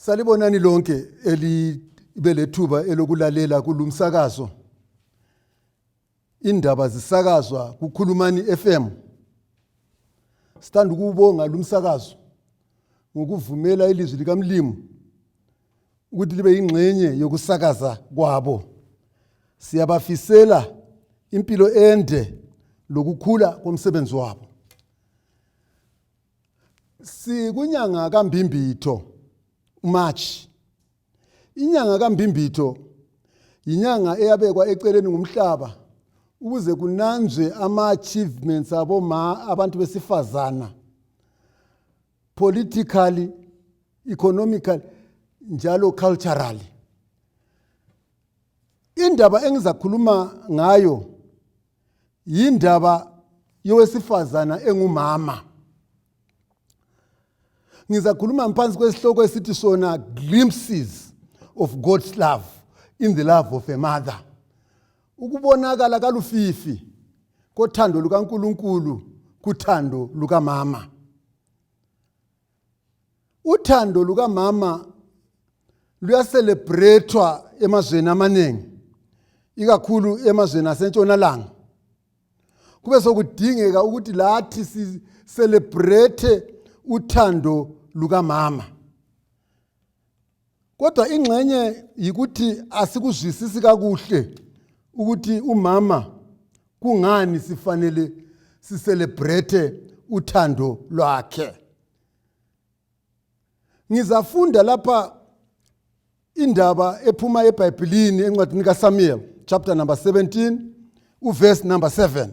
Salibonani lonke elibe lethuba elokulalela kulumsakazo. Indaba zisakazwa kuKhulumani FM. Sithanda ukubonga lumsakazo ngokuvumela ilizwi likaMlimu ukuthi libe yingxenye yokusakaza kwabo. Siyabafisela impilo ende lokukhula komsebenzi wabo. Sikunyanga kaMbimbitho, uMarch. Inyanga kaMbimbitho yinyanga eyabekwa eceleni ngumhlaba ukuze kunanzwe ama-achievements aboma abantu besifazana politically, economically njalo culturally. Indaba engizakhuluma ngayo yindaba yowesifazana engumama. Ngizakhuluma phansi kwesihloko esithi sona glimpses of God's love in the love of a mother. Ukubonakala kalufifi kothando lukaNkulunkulu kuthando lukamama. Uthando lukamama luyaselebrethwa emazweni amaningi ikakhulu emazweni asentshonalanga. Kube sokudingeka ukuthi lathi sicelebrate uthando lukamama. Kodwa ingxenye yikuthi asikuzwisisi kakuhle ukuthi umama kungani sifanele sicelebrate uthando lwakhe. Ngizafunda lapha indaba ephuma eBhayibhelini encwadini kaSamuel chapter number 17 uverse number 7.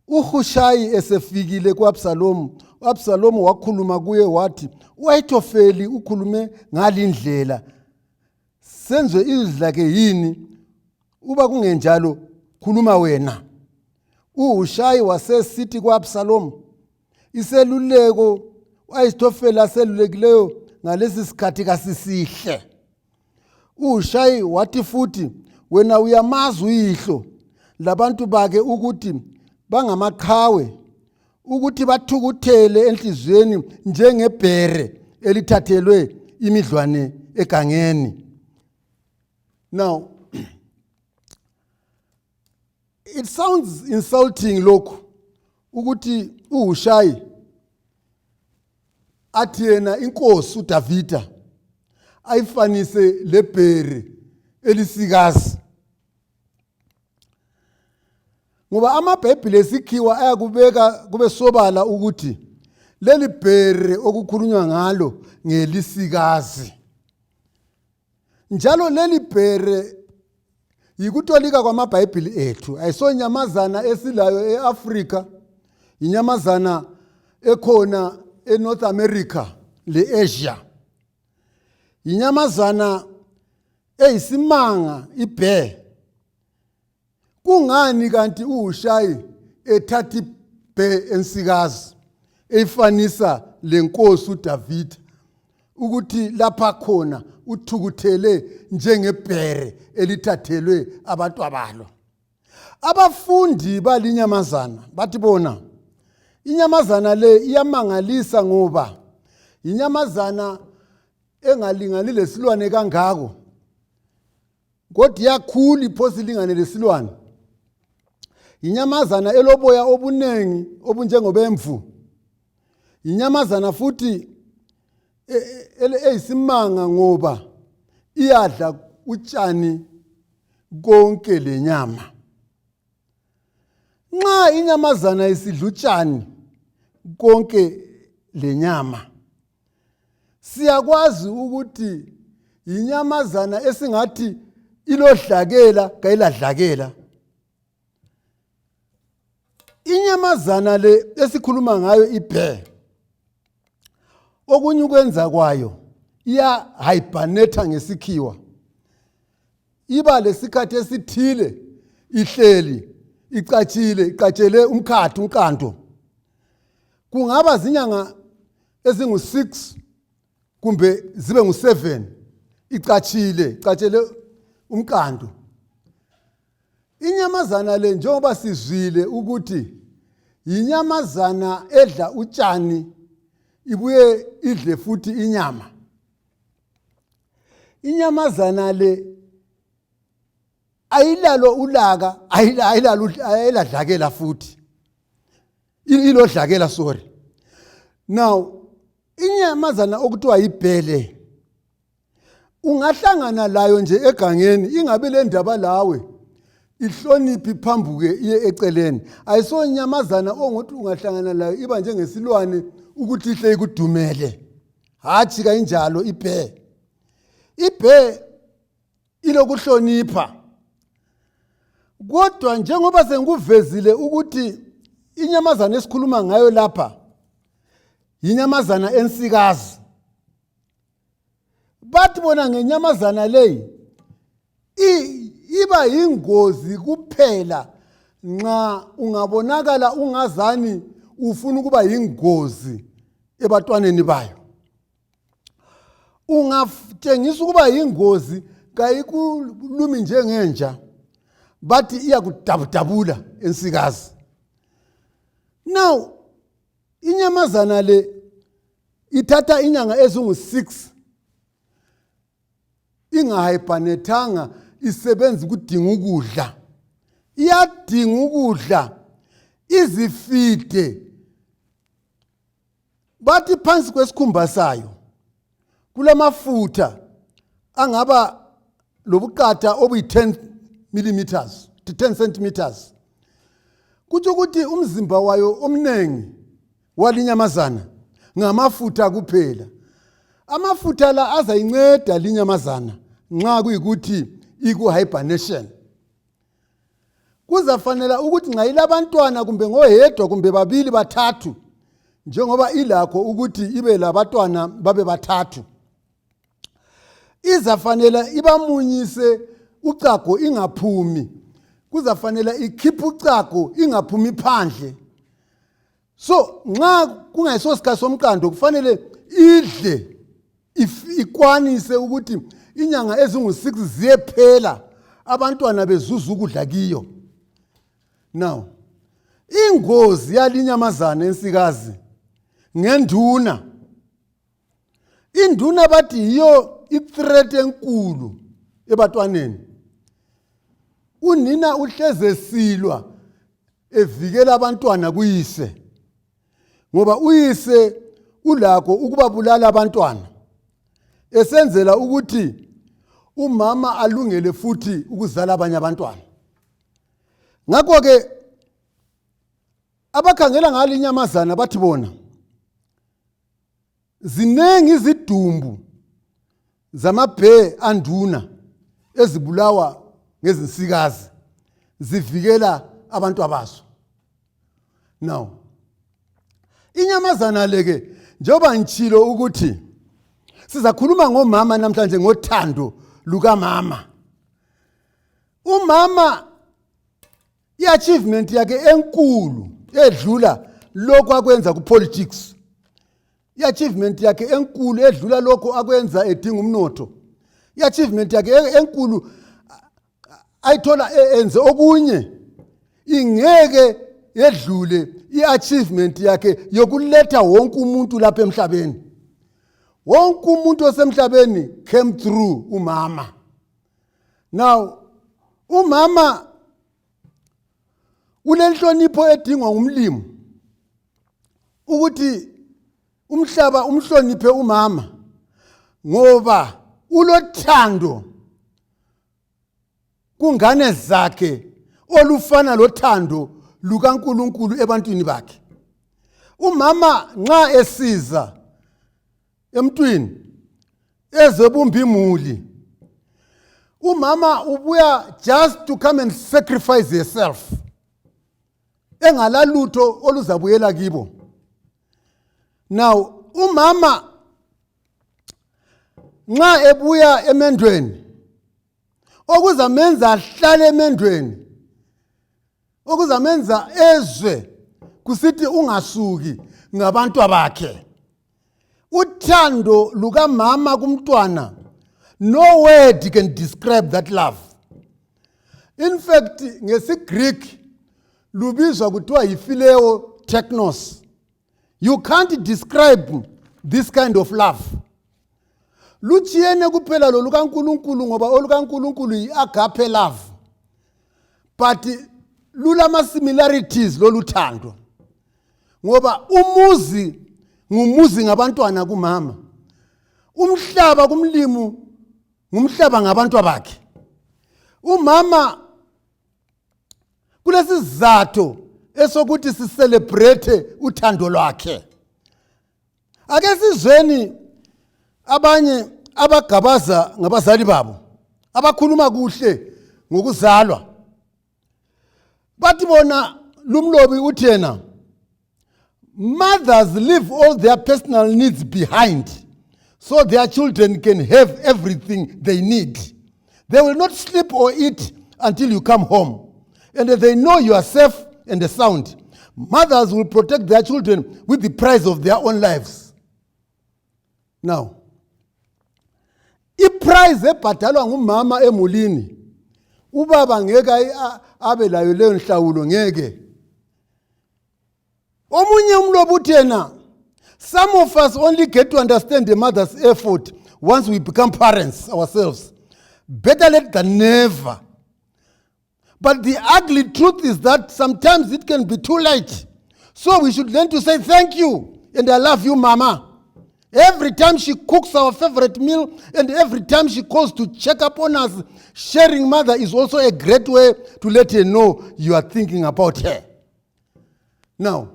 UHushayi esefikile kuAbsalomu, uAbsalomu wakhuluma kuye wathi, uAhithofeli ukhulume ngalindlela. Senze izidlake yini? Uba kungenjalo, khuluma wena. UHushayi wasesithi kuAbsalomu, iseluleko uAhithofeli aselulekileyo ngalesi sikhathi kasisihle. UHushayi wathi futhi, wena uyamazi uyihlo labantu bakhe ukuthi bangamaqhawe, ukuthi bathukuthele enhliziyweni njengebhere elithathelwe imidlwane egangeni. Now, it sounds insulting lokhu ukuthi uHushayi athi yena inkosi uDavida ayifanise lebhere elisikazi ngoba amabhayibhili esikhiwa ayakubeka kube sobala ukuthi leli bhere okukhulunywa ngalo ngelisikazi njalo leli bhere yikutolika kwamabhayibhili ethu ayisonyamazana esilayo e-Afrika yinyamazana ekhona eNorth America le-Asia yinyamazana eyisimanga ibear Kungani kanti uHushayi ethatha ibhe ensikazi eyifanisa lenkosi uDavida ukuthi lapha khona uthukuthele njengebhere elithathelwe abantwabalo? Abafundi balinyamazana bathi bona inyamazana le iyamangalisa ngoba yinyamazana engalingani lesilwane kangako kodwa iyakhula iphose ilingane lesilwane. Yinyamazana eloboya obuningi obunjengobemvu. Yinyamazana futhi eyisimanga ngoba iyadla utshani konke lenyama. Nxa inyamazana isidla utshani konke lenyama, siyakwazi ukuthi yinyamazana esingathi ilodlakela kayiladlakela. Inyamazana le esikhuluma ngayo ibear, okunye ukwenza kwayo iya hibernate ngesikhiwa, iba lesikhathi esithile ihleli icatshile, icatshele umkhathi umqando. Kungaba zinyanga ezingu-6 kumbe zibe ngu-7 icatshile, icatshele umqando. Inyamazana le njengoba sizwile ukuthi yinyamazana edla utshani ibuye idle futhi inyama. Inyamazana le ayilalo ulaka, ayilalo, ayiladlakela futhi ilodlakela, sorry. Now inyamazana okuthiwa yibhele ungahlangana layo nje egangeni ingabi le ndaba lawe, ihloniphe, iphambuke iye eceleni. Ayisonyamazana ongothi ungahlangana layo iba njengesilwane ukuthi ihle ikudumele. Hatshi, kayinjalo ibhe. Ibhe ilokuhlonipha, kodwa njengoba sengikuvezile ukuthi inyamazana esikhuluma ngayo lapha yinyamazana ensikazi, bathi bona ngenyamazana leyi iba yingozi kuphela nxa ungabonakala ungazani ufuna ukuba yingozi ebatwaneni bayo. Ungatshengisa ukuba yingozi, kayikulumi njengenja, bathi iyakudabudabula ensikazi. Now inyamazana le ithatha inyanga ezingu-6 ingahibernethanga, isebenza ukudinga ukudla. Iyadinga ukudla izifide. Bathi phansi kwesikhumba sayo kulamafutha angaba lobuqatha obuyi-10 millimeters to 10 centimeters. Kutsho ukuthi umzimba wayo omnengi walinyamazana ngamafutha kuphela. Amafutha la azayinceda linyamazana nxa kuyikuthi iku-hibernation. Kuzafanela ukuthi nxa ilabantwana, kumbe ngoyedwa kumbe babili, bathathu, njengoba ilakho ukuthi ibe labatwana babe bathathu, izafanela ibamunyise ucago ingaphumi. Kuzafanela ikhiphe ucago ingaphumi phandle. So nxa kungayiso sikhathi somqando, kufanele idle ikwanise ukuthi inyanga ezingu-6 ziyephela abantwana bezuza ukudla kiyo. Now ingozi yalinyamazana ensikazi ngenduna. Induna bathi yiyo ithreat enkulu ebatwaneni. Unina uhleze silwa evikela abantwana kuyise, ngoba uyise ulakho ukubabulala abantwana esenzela ukuthi umama alungele futhi ukuzala abanye abantwana. Ngakho-ke abakhangela ngalo inyamazana bathi bona ziningi izidumbu zamabhe anduna ezibulawa ngezinsikazi zivikela abantu abazo. Now inyamazana leke, njengoba ngitshilo ukuthi sizakhuluma ngomama namhlanje, ngothando lukamama, umama i-achievement yakhe enkulu edlula lokhu akwenza ku-politics, i-achievement yakhe enkulu edlula lokho akwenza edinga umnotho, i-achievement yakhe enkulu ayithola enze okunye, ingeke yedlule i-achievement yakhe yokuletha wonke umuntu lapha emhlabeni. Wonke umuntu osemhlabeni came through umama. Now umama ulenhlonipho edingwa ngumlimi ukuthi umhlaba umhloniphe umama, ngoba ulothando kungane zakhe olufana lothando lukaNkuluNkulu ebantwini bakhe. Umama nxa esiza emntwini ezebumba imuli, umama ubuya just to come and sacrifice herself engalalutho oluzabuyela kibo. Now umama nxa ebuya emendweni, okuzamenza ahlale emendweni, okuzamenza ezwe kusithi ungasuki, ngabantu abakhe. Uthando lukamama kumntwana, no word can describe that love. In fact, ngesiGreek lubizwa kuthiwa yiphileo teknos. You can't describe this kind of love. Lutshiyene kuphela lolukaNkulunkulu ngoba olukaNkulunkulu yi-agape love, but lulama-similarities lolu thando, ngoba umuzi ngumuzi ngabantwana kumama, umhlaba kumlimu ngumhlaba ngabantwa bakhe. Umama kulesizatho esokuthi sicelebrate uthando lwakhe. Ake sizweni abanye abagabaza ngabazali babo, abakhuluma kuhle ngokuzalwa. Bathi bona, lumlobi uthi yena, "Mothers leave all their personal needs behind so their children can have everything they need. They will not sleep or eat until you come home and they know you are safe and sound. Mothers will protect their children with the price of their own lives." Now, iprice ebhadalwa ngumama emulini, ubaba ngeke abe layo leyo nhlawulo, ngeke. Omunye umlobi uthi yena, "Some of us only get to understand the mother's effort once we become parents ourselves. Better late than never. But the ugly truth is that sometimes it can be too late. So we should learn to say thank you and I love you, mama. Every time she cooks our favorite meal and every time she calls to check up on us. Sharing mother is also a great way to let her know you are thinking about her." Now,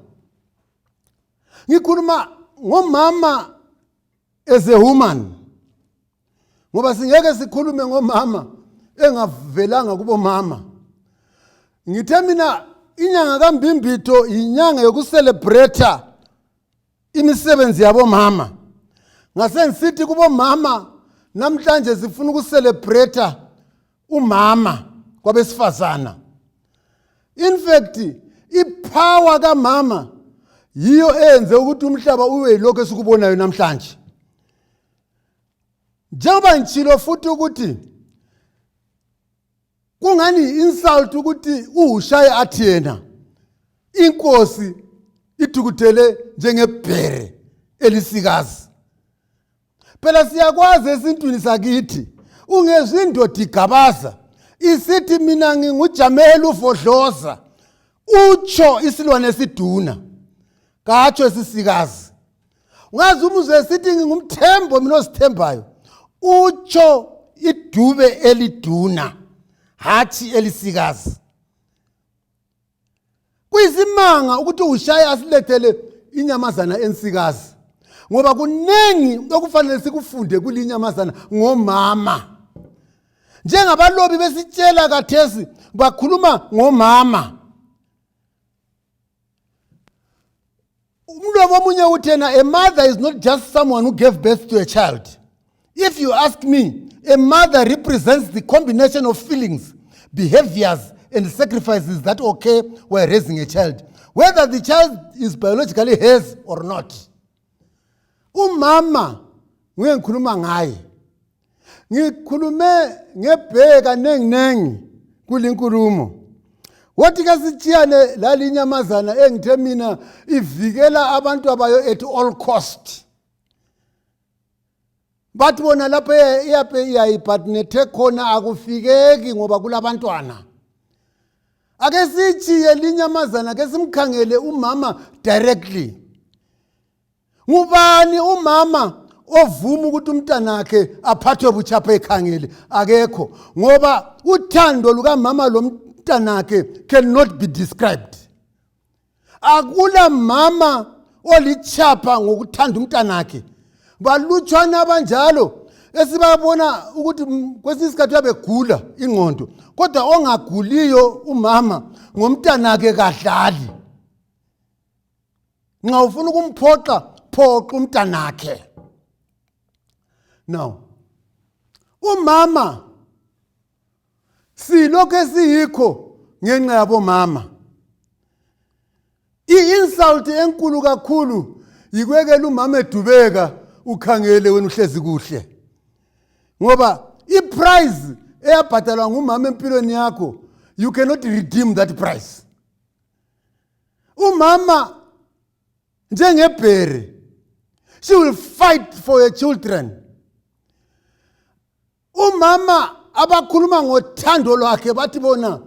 ngikhuluma ngomama as a woman, ngoba singeke sikhulume ngomama engavelanga kubomama. Ngithe mina inyanga kaMbimbitho yinyanga yokucelebrate imisebenzi yabomama. Ngase ngisithi kubomama, namhlanje sifuna ukucelebrate umama kwabesifazana. In fact, ipower kamama yiyo eyenze ukuthi umhlaba ube yilokho esikubonayo namhlanje. Njengoba ngitshilo futhi ukuthi kungani insult ukuthi uHushayi athi yena inkosi ithukuthele njengebhere elisikazi. Phela siyakwazi esintwini sakithi, ungezwa indoda igabaza isithi, "Mina ngingujamela uvodloza," utsho isilwane esiduna, katsho esisikazi. Ungazi umuzwe esithi, "Ngingumthembo mina ozithembayo," utsho idube eliduna, hatshi elisikazi. Kuyisimanga ukuthi uShaye asilethele inyamazana ensikazi, ngoba kunengi okufanele sikufunde kulinyamazana ngomama. Njengabalobi besitshela kathesi, bakhuluma ngomama. Umlobo omunye uthi yena, "A mother is not just someone who gave birth to a child. If you ask me, a mother represents the combination of feelings, behaviors and sacrifices that occur while raising a child, whether the child is biologically hers or not." Umama nguye ngikhuluma ngaye. Ngikhulume ngebheka kaningi ningi kulinkulumo. Wothi ke sitshiyane lalinyamazana engithe mina ivikela abantu abayo at all cost. Bathi bona lapho iyape iyayibhatnethe khona akufikeki ngoba kulabantwana. Ake sitshiye linyamazana, ke simkhangele umama directly. Ngubani umama ovuma ukuthi umntanakhe aphathwe butshapha ekhangele? Akekho, ngoba uthando lukamama lomntanakhe cannot be described. Akula mama olitshapha ngokuthanda umntanakhe. Balutshwana abanjalo esibabona ukuthi kwesinye isikhathi uyabegula ingqondo, kodwa ongaguliyo umama ngomntanakhe kadlali. Nxa ufuna ukumphoxa, phoxa umntanakhe. Now, umama silokhu esiyikho ngenxa yabomama. I-insult enkulu kakhulu yikwekela umama edubeka, ukhangele wena uhlezi kuhle, ngoba iprice eyabhadalwa ngumama empilweni yakho, you cannot redeem that price. Umama njengebhere, she will fight for her children. Umama abakhuluma ngothando lwakhe bathi bona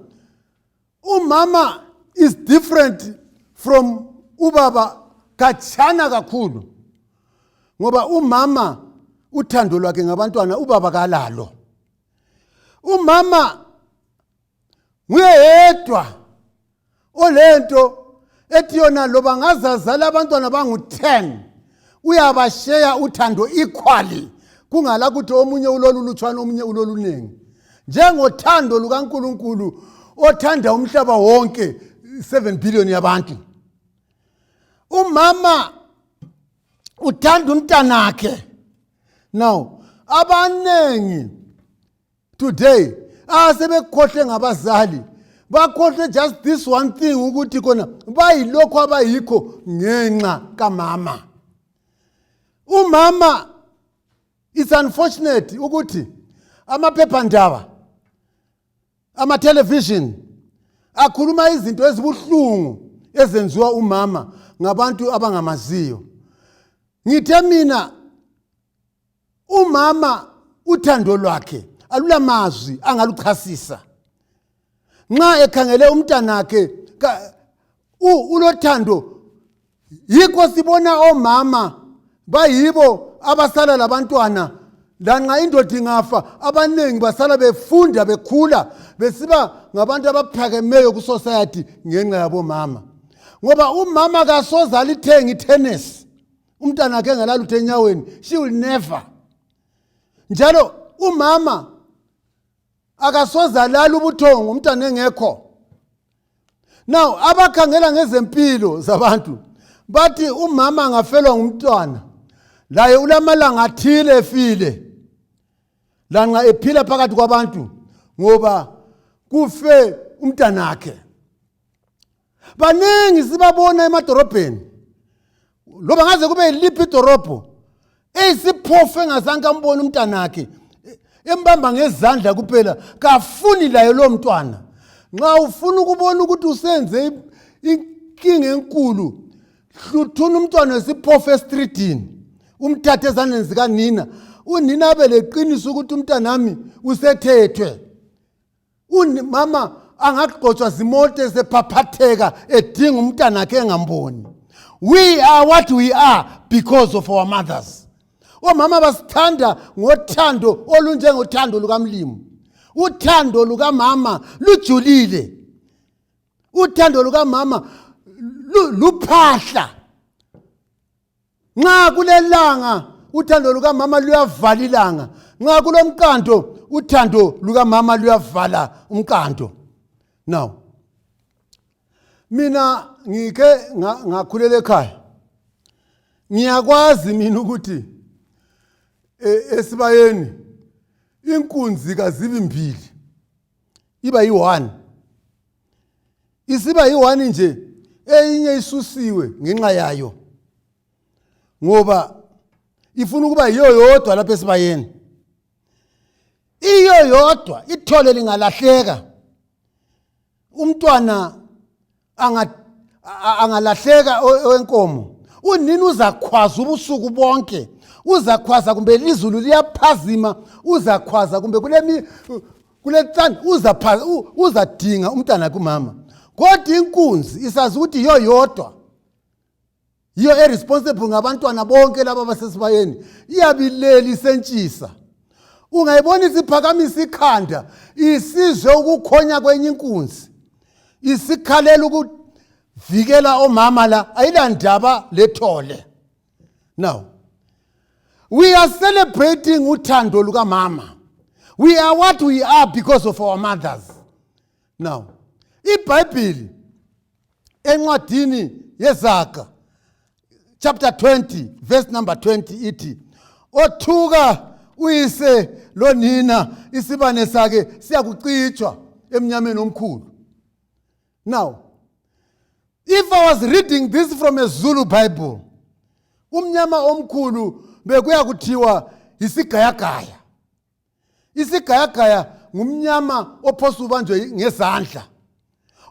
umama is different from ubaba katshana kakhulu, ngoba umama uthando lwakhe ngabantwana ubaba kalalo. Umama nguye yedwa olento ethi yona loba ngazazala abantwana bangu-10, uyabasheya uthando equally, kungala kuthi omunye ulolulutshwana, omunye uloluningi, njengothando lukaNkulunkulu othanda umhlaba wonke, 7 billion yabantu. Umama uthanda umntanakhe. Now abanengi today asebekhohle ngabazali, bakhohle just this one thing, ukuthi khona bayilokho abayikho ngenxa kamama. Umama, it's unfortunate ukuthi amaphephandaba, ama-television akhuluma izinto ezibuhlungu ezenziwa umama ngabantu abangamaziyo. Ngithe mina umama uthando lwakhe alulamazwi angaluchasisa. Nxa ekhangele umntanakhe ulothando. Yikho sibona omama bayibo abasala labantwana lanxa indoda ingafa. Abaningi basala befunda, bekhula, besiba ngabantu abaphakemeyo kusociety ngenxa yabomama, ngoba umama kasoze alithenga itennis umntwana akhe engelalutho enyaweni. She will never. Njalo umama akasoze alala ubuthongo umntwana engekho. Now abakhangela ngezempilo zabantu bathi umama angafelwa ngumntwana, laye ulamalanga athile efile lanxa ephila phakathi kwabantu, ngoba kufe umntanakhe. Baningi sibabona emadorobheni, loba ngaze kube yiliphi idorobho, eyisiphofu engazange ambone umntanakhe, embamba ngezandla kuphela, kafuni laye lowo mntwana. Nxa ufuna ukubona ukuthi usenze inkinga enkulu, hluthuna umntwana wesiphofu estridini, umthathe ezandleni zikanina, unina abe leqiniso ukuthi umntanami usethethwe. Mama angagxotshwa zimoto esephaphatheka edinga umntanakhe engamboni. We are what we are because of our mothers. Omama basithanda ngothando olunjengothando lukamlimu. Uthando lukamama lujulile, uthando lukamama luphahla. Nxa kulelanga, uthando lukamama luyavala ilanga. Nxa kulomqando, uthando lukamama luyavala umqando. Now mina ngike ngakhulela ekhaya, ngiyakwazi mina ukuthi esibayeni inkunzi kazibi mbili, iba yi-one. Isiba yi-one nje, eyinye isusiwe ngenxa yayo, ngoba ifuna ukuba yiyo yodwa lapha esibayeni, iyo yodwa. Ithole lingalahleka, umntwana angalahleka owenkomo, unini uzakhwaza ubusuku bonke, uzakhwaza kumbe lizulu liyaphazima, uzakhwaza kumbe kulemi kuletsani, uzadinga umntana kumama. Kodwa inkunzi isazi ukuthi yiyo yodwa, yiyo eresponsible ngabantwana bonke laba abasesibayeni, iyabileli isentshisa. Ungayibona isiphakamisa ikhanda, isizwe ukukhonya kwenye inkunzi, isikhalela ukuvikela omama la, ayilandaba lethole. Now we are celebrating uthando lukamama. We are what we are because of our mothers. Now iBhayibhili encwadini yeZaga chapter 20 verse number 20 ithi, "Othuka uyise lonina, isibane sakhe siyakucitshwa emnyameni omkhulu." Now if I was reading this from a Zulu Bible, umnyama omkhulu bekuya kuthiwa isigayagaya. Isigayagaya ngumnyama ophosa ubanjwe ngezandla.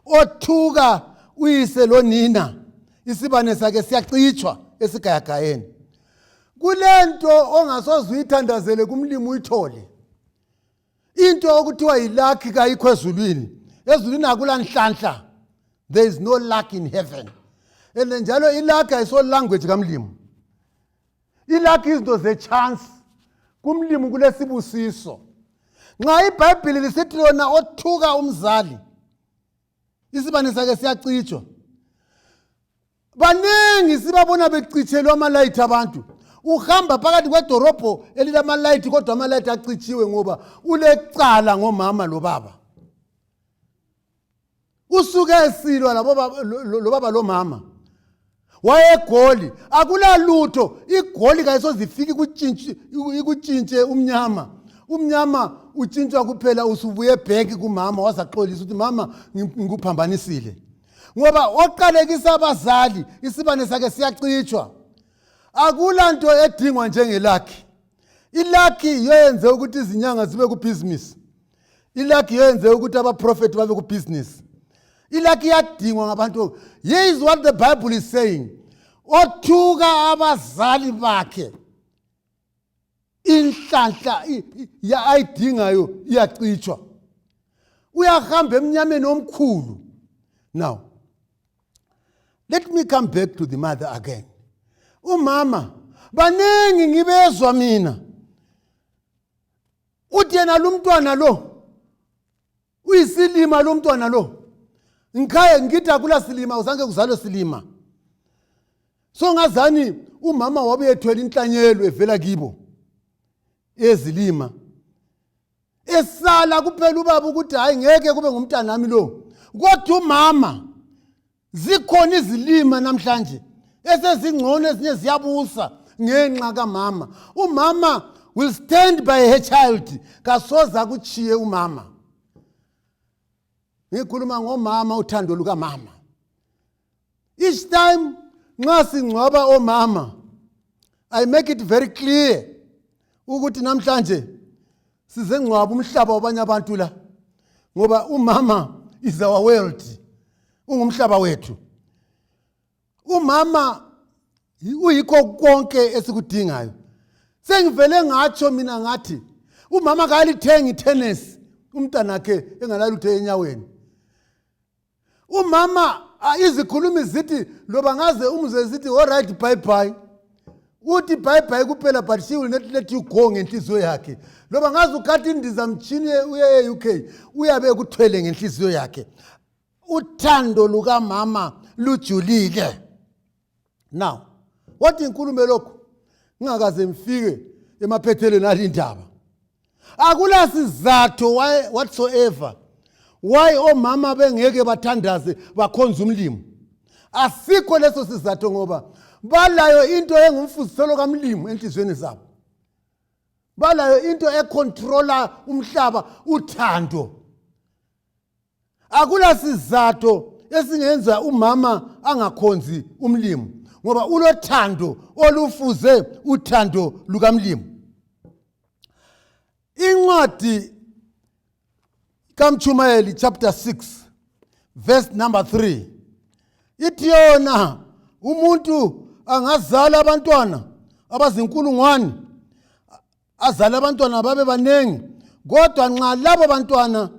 Othuka uyise lonina, isibane sakhe siyacitshwa esigayagayeni. Kulento ongasoze uyithandazele kumlimi uyithole. Into okuthiwa yiluck kayikho ezulwini. Ezulwini akula nhlanhla. There is no luck in heaven. And njalo iluck ayiso language kamlimu. Iluck izinto ze-chance. Kumlimu kulesibusiso. Nxa iBhayibhili lisithi lona othuka umzali isibane sakhe siyacitshwa. Baningi sibabona becitshelwa amalayithi abantu. Uhamba phakathi kwedorobho elilamalayithi kodwa amalayithi acitshiwe ngoba ulecala ngomama lobaba. Usuke esilwa lobaba lomama. Wayegoli akulalutho, igoli kayisozifiki ikutshintshe umnyama. Umnyama utshintshwa kuphela usubuye ebhenki kumama wazaxolisa ukuthi mama ngikuphambanisile. Ngoba oqalekisa abazali isibane sakhe siyacitshwa. Akula nto edingwa njengelakhi. Ilakhi yiyo yenze ukuthi izinyanga zibe kubhizinisi. Ilakhi yiyo yenze ukuthi abaprofethi babe kubhizinisi. Ilakhi iyadingwa ngabantu. Here is what the Bible is saying. Othuka abazali bakhe inhlanhla ayidingayo iyacitshwa. Uyahamba emnyameni omkhulu. Now, let me come back to the mother again. Umama, baningi ngibezwa mina. Uthi yena lumntwana lo uyisilima lo mntwana lo. Ngikhaya ngithi akula silima, uzange kuzalwe silima. So ngazani umama wabe ethwele inhlanyelo evela kibo ezilima. Esala kuphela ubaba ukuthi hayi ngeke kube ngumntanami lo. Kodwa umama zikhona izilima namhlanje esezingcono, ezinye ziyabusa ngenxa kamama. Umama will stand by her child, kasoze akutshiye umama. Ngikhuluma ngomama, uthando lukamama. Each time nxa singcwaba omama, I make it very clear ukuthi namhlanje sizengcwaba umhlaba wabanye abantu la, ngoba umama is our world, ungumhlaba wethu. Umama uyikho konke esikudingayo. Sengivele ngatsho mina ngathi umama kalithengi itennis umntanakhe engalalutho enyaweni. Umama izikhulumi zithi loba ngaze umzwe zithi all right bye bye, uthi bye bye kuphela, but she will not let you go ngenhliziyo yakhe. Loba ngaze ukhathi indizamtshini uye e-UK, uyabe ekuthwele ngenhliziyo yakhe. Uthando lukamama lujulile. Now, wathi ngikhulume lokhu ngingakaze ngifike emaphethelweni alindaba. Akula sizatho whatsoever why omama bengeke bathandaze bakhonze umlimu. Asikho leso sizatho, ngoba balayo into engumfuziselo kamlimu enhliziyweni zabo. Balayo into econtrola umhlaba, uthando. Akula sizatho esingenza umama angakhonzi umlimu, ngoba ulothando olufuze uthando lukamlimu. Incwadi kaMtshumayeli chapter 6 verse number 3 ithi yona umuntu angazala abantwana abazinkulungwane, azale abantwana babe baningi, kodwa nxa labo bantwana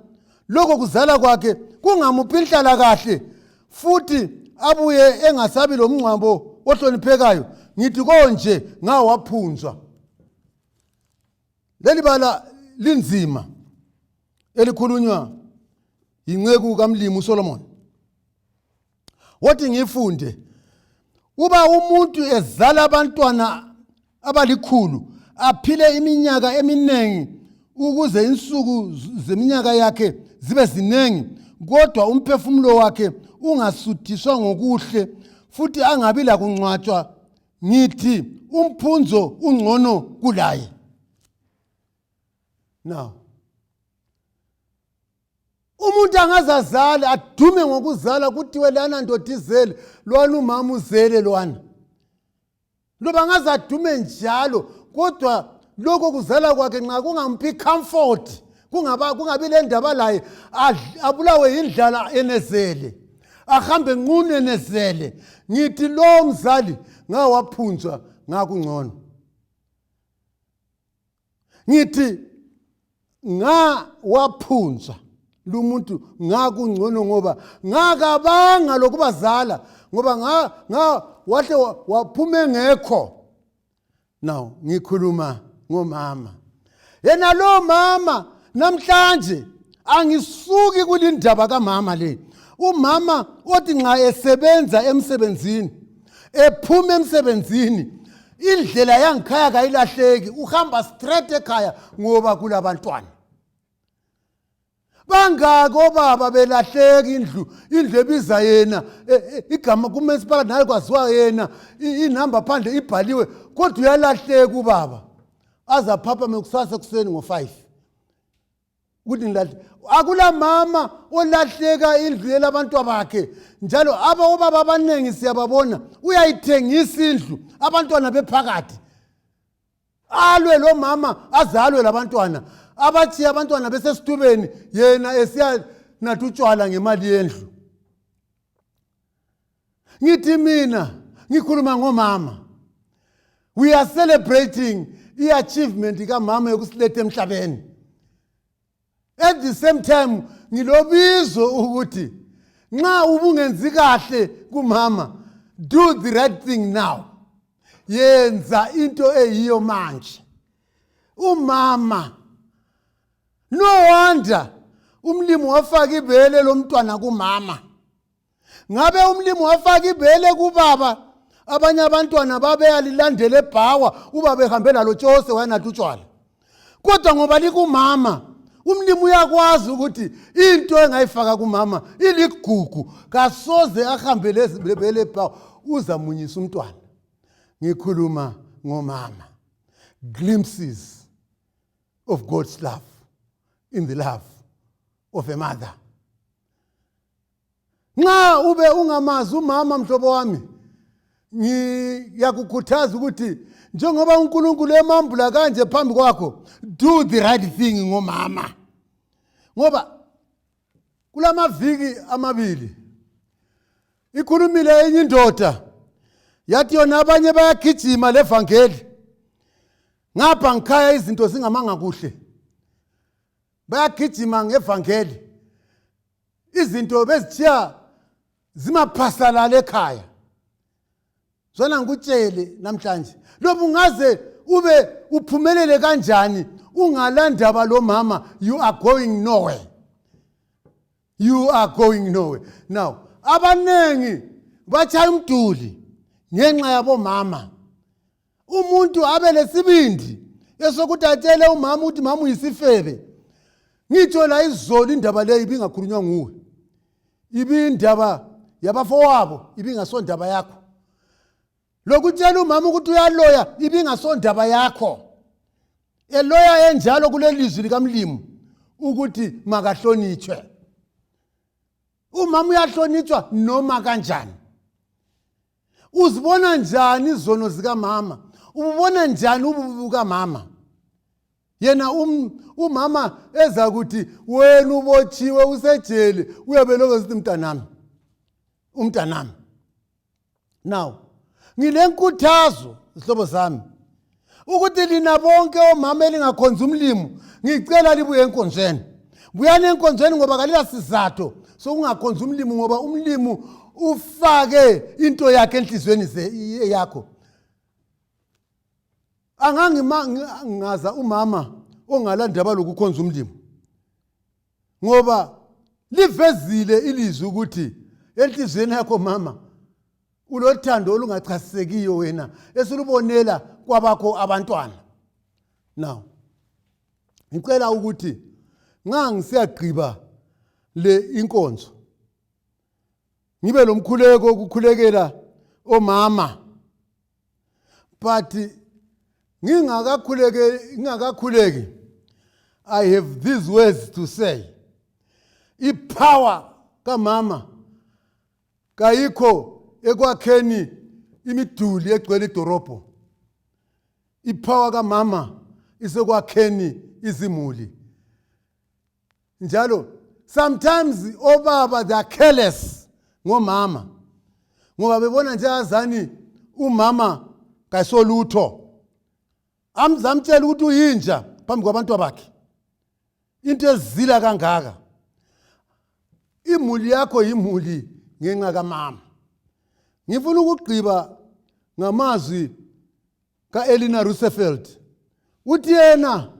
lokho kuzala kwakhe kungamuphi inhlala kahle futhi abuye engasabi lo mngcwabo ohloniphekayo, ngithi konje ngawaphunzwa. Leli bala linzima elikhulunywa yinceku kamlimu uSolomon. Wothi ngifunde. Uba umuntu ezala abantwana abalikhulu, aphile iminyaka eminingi ukuze insuku zeminyaka yakhe zibe ziningi, kodwa umphefumulo wakhe ungasuthiswa ngokuhle futhi angabi lakungcwatshwa, ngithi umphunzo ungcono kulaye. Now, umuntu angazazala adume ngokuzala, kuthiwe lana ndoda izele, lwana umama uzele lwana, loba angazadume njalo, kodwa lokho kuzala kwakhe nxa kungamphi comfort, kungabi le ndaba laye, abulawe yindlala enezele, ahambe nqunu enezele, ngithi lowo mzali ngawaphunzwa ngakungcono. Ngithi Nga waphunzwa lumuntu ngakungcono ngoba ngakabanga lokubazala ngoba nga nga wahle waphuma engekho. Now ngikhuluma ngomama. Yena lo mama namhlanje angisuki kulindaba kamama le. Umama othi nxa esebenza emsebenzini ephuma emsebenzini indlela yangikhaya kayilahleki, uhamba straight ekhaya ngoba kulabantwana. Bangaki obaba belahleka indlu, indlu ebiza yena e, e, igama kumasipala naye kwaziwa yena, inamba phandle ibhaliwe, kodwa uyalahleka ubaba aze aphaphame kusasa ekuseni ngo-5 ukuthi ngilahle. Akula mama olahleka indlu yelabantwa bakhe. Njalo aba obaba abaningi siyababona, uyayithengisa indlu abantwana bephakathi, alwe lo mama azalwe labantwana, abatshiye abantwana besesitubeni, yena esiyanatha utshwala ngemali yendlu. Ngithi mina ngikhuluma ngomama. We are celebrating i-achievement kamama yokusiletha emhlabeni. At the same time ngilobizo ukuthi nxa ubungenzi kahle kumama, do the right thing now, yenza into eyiyo manje. Umama, no wonder umlimi wafaka ibele lomntwana kumama. Ngabe umlimi wafaka ibele kubaba, abanye abantwana babeyalilandela ebhawa, ubaba ehambe lalo tshose wayenatha utshwala. Kodwa ngoba likumama, umlimi uyakwazi ukuthi into engayifaka kumama iligugu, kasoze ahambe lebele ebhawa, uzamunyisa umntwana. Ngikhuluma ngomama. Glimpses of God's love in the love of a mother. Nxa ube ungamazi umama, mhlobo wami, ngiyakukhuthaza ukuthi njengoba uNkulunkulu emambula kanje phambi kwakho, do the right thing ngomama. Ngoba kulamaviki amabili ikhulumile enye indoda, yathi yona abanye bayagijima levangeli ngapha ngikhaya izinto zingamanga kuhle, bayagijima ngevangeli, izinto bezithiya zimaphasalala ekhaya. Zona ngikutshele namhlanje, lobu ungaze ube uphumelele kanjani ungalandaba lo mama, you are going nowhere, you are going nowhere. Now abanengi batshaya umduli ngenxa yabomama. Umuntu abe lesibindi esokuthi atshele umama ukuthi mama uyisifebe. Ngitsho la izolo indaba leyo ibingakhulunywa nguwe, ibindaba yabafowabo, ibingasondaba yakho. Lokutshela umama ukuthi uyaloya ibingasondaba yakho. Eloya enjalo kulelizwi likamlimu ukuthi makahlonitshwe umama, uyahlonitshwa noma kanjani. Uzibona njani izono zikamama? Ububona njani ububi bukamama? Yena umama eza kuthi wena ubotshiwe usejele, uyabe lokho sithi mntanami, umntanami. Now ngilenkuthazo zihlobo zami ukuthi lina bonke omama elingakhonza umlimu, ngicela libuye enkonzweni. Buyani enkonzweni ngoba kalilasizatho sokungakhonza umlimu, ngoba umlimu ufake into yakhe enhliziyweni yakho. Angangimangaza umama ongalandaba lokukhonza umlimu, ngoba livezile ilizwi ukuthi enhliziyweni yakho mama ulothando olungachasisekiyo wena esilubonela kwabakho abantwana. Now ngicela ukuthi nxa ngisiyagqiba le inkonzo ngibe lomkhuleko ukukhulekela omama, but ngingakakhuleke ngingakakhuleki, I have these words to say. Ipower kamama kayikho ekwakheni imiduli egcwele idorobho. Ipower kamama isekwakheni izimuli. Njalo sometimes obaba, they are careless ngomama ngoba bebona njengazani umama kayisolutho, amzamtshela ukuthi uyinja phambi kwabantu bakhe. Into ezila kangaka. Imuli yakho yimuli ngenxa kamama. Ngifuna ukugqiba ngamazwi kaElena Roosevelt. Uthi yena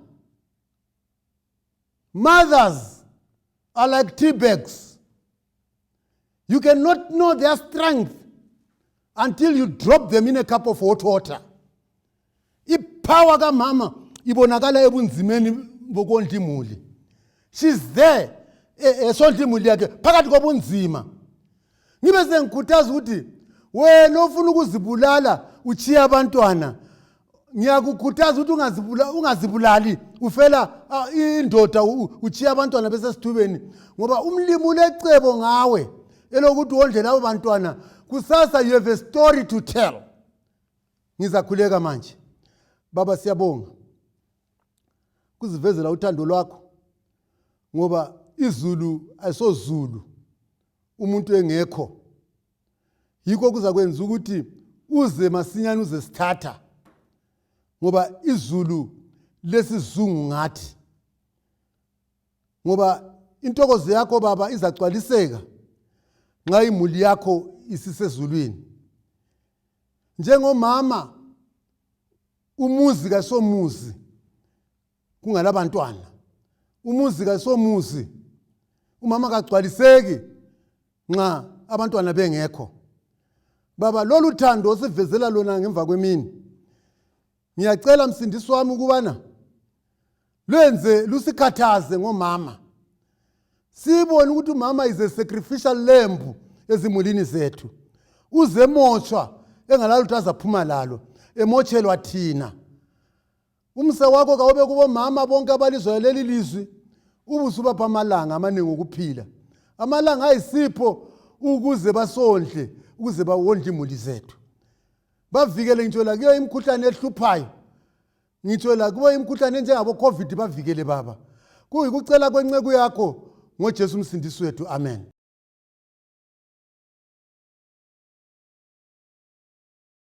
mothers are like tea bags. You cannot know their strength until you drop them in a cup of hot water. Ipower kamama ibonakala ebunzimeni bokondla imuli. She's there esondla imuli yakhe phakathi kobunzima. Ngibe sengikhuthaza ukuthi wena ofuna ukuzibulala uchiya abantwana ngiyakukhuthaza ukuthi ungazibulali ufela indoda uchiya abantwana besesithubeni ngoba umlimi ulecebo ngawe elokuthi wondle labo bantwana kusasa. You have a story to tell. Ngizakhuleka manje. Baba, siyabonga kuzivezela uthando lwakho ngoba izulu ayisozulu umuntu engekho, yikho kuzakwenza ukuthi uze masinyane uze sithatha ngoba izulu lesizungu ngathi ngoba intokozo yakho baba izagcwaliseka nxa imuli yakho isisezulwini. Njengomama, umuzi kasomuzi kungalabantwana, umuzi kasomuzi, umama kagcwaliseki nxa abantwana bengekho. Baba, lolu thando osivezela lona ngemva kwemini, ngiyacela msindisi wami ukubana lwenze lusikhathaze ngomama, sibone ukuthi umama is a sacrificial lamb ezimulini zethu, uzemotshwa engalalutho azaphuma lalo, emotshelwa thina. Umsa wakho kawube kubomama bonke abalizwayo leli lizwi, ubusubapha amalanga amaningi okuphila, amalanga ayisipho ukuze basondle, ukuze bawondle imuli zethu, bavikele ngitsho lakuyo imikhuhlane ehluphayo, ngitsho lakubo imikhuhlane enjengabo-COVID. Bavikele baba, kuyikucela kwenceku yakho ngoJesu umsindisi wethu. Amen.